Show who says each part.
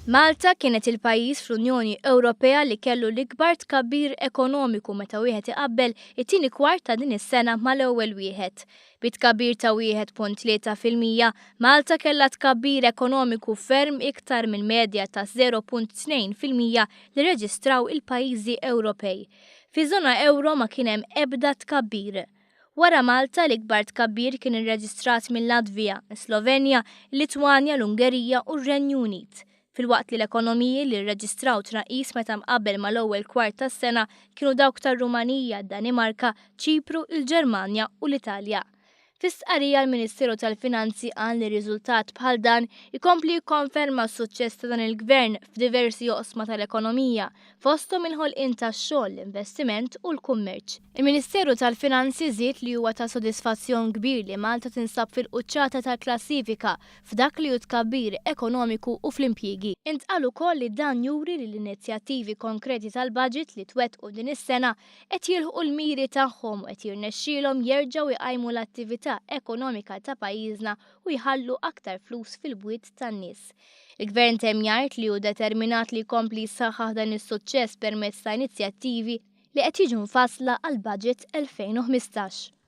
Speaker 1: Malta kienet il-pajjiż fl-Unjoni Ewropea li kellu l-ikbar tkabbir ekonomiku meta wieħed iqabbel it-tieni kwart ta' din is-sena mal-ewwel wieħed. Bi tkabbir ta' 1.3%, Malta kellha tkabbir ekonomiku ferm iktar mill-medja ta' 0.2% li rreġistraw il-pajjiżi Ewropej. Fiż-żona ewro ma kien hemm ebda tkabbir. Wara Malta, l-ikbar tkabbir kien irreġistrat mil-Latvija, is-Slovenja, il-Litwanja, l-Ungerija u r-Renju Unit. Filwaqt li l-ekonomiji li rreġistraw tnaqqis meta mqabbel mal-ewwel kwart tas-sena kienu dawk tar-Rumanija, d-Danimarka, Ċipru, il-Ġermanja u l-Italja. Fi stqarrija l-Ministeru tal-Finanzi qal li riżultat bħal dan ikompli jikkonferma s-suċċess ta' dan il-Gvern f'diversi oqsma tal-ekonomija, fosthom il-ħolqien tax-xogħol, l-investiment u l-kummerċ. Il-Ministeru tal-Finanzi żied li huwa ta' sodisfazzjon kbir li Malta tinsab fil-quċċata tal-klassifika f'dak li hu tkabbir ekonomiku u fl-impjiegi. Intqal ukoll li dan juri li l-inizjattivi konkreti tal-budget li twettqu din is-sena qed jilħqu l-miri tagħhom u qed jirnexxielhom jerġgħu jqajmu l-attività ekonomika ta' pajjiżna u jħallu aktar flus fil-bwiet tan-nies. Il-Gvern temm jgħid li hu determinat li jkompli jsaħħaħ dan is-suċċess permezz ta' inizjattivi li qed jiġu mfassla għall-Budget 2015.